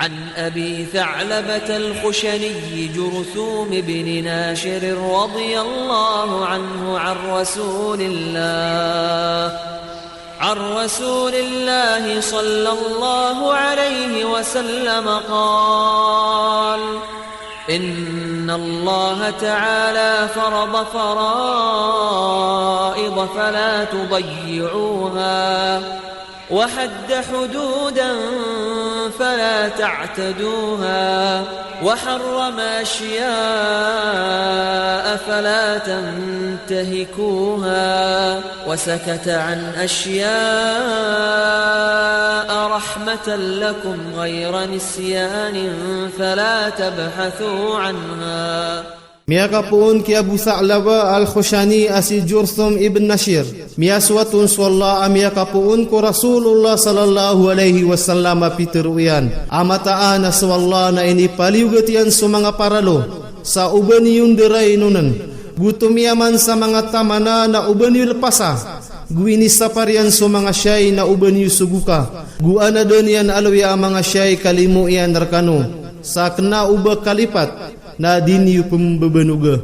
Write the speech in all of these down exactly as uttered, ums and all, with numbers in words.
عن أبي ثعلبة الخشني جرثوم بن ناشر رضي الله عنه عن رسول الله، عن رسول الله صلى الله عليه وسلم قال: إن الله تعالى فرض فرائض فلا تضيعوها، وحد حدودا فلا تعتدوها، وحرم أشياء فلا تنتهكوها، وسكت عن أشياء رحمة لكم غير نسيان فلا تبحثوا عنها. Miyakapoon ki Abu Tha'labah Al-Khushani a si Jurthum ibn Nashir. Miyasoat on so Allah a miyakapoon ko Rasulullah sallallahu alaihi wasallam a pitharo iyan a mataan a so Allah na inipaliyogat iyan so manga paralo sa o ba niyo ndarain onen. Go tomiyaman sa manga tamana na o ba niyo lepasa. Go inisapar iyan so manga shay na o ba niyo sogoka. Go anadan iyan aloya a manga shay ka limo iyan rekano sa kena o ba kalipat na di niyo pembebanoga.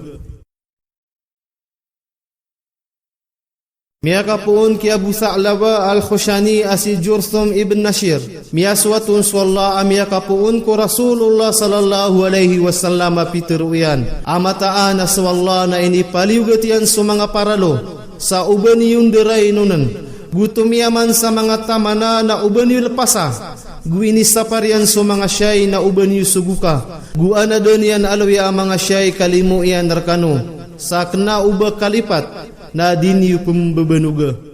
Miyakapoon ki Abu Tha'labah Al-Khushani a si Jurthum ibn Nashir. Miyasoat on so Allah a miyakapoon ko Rasulullah sallallahu alaihi wasallam a pitharo iyan a mataan a so Allah na inipaliyogat iyan so manga paralo sa o ba niyo ndarain onen. Go tomiyaman sa manga tamana na o ba niyo lepasa. Go inisapar iyan so manga shay na o ba niyo sogoka. Go anadan iyan aloya a manga shay ka limo iyan rekano sa kena o ba kalipat na di niyo pembebanoga.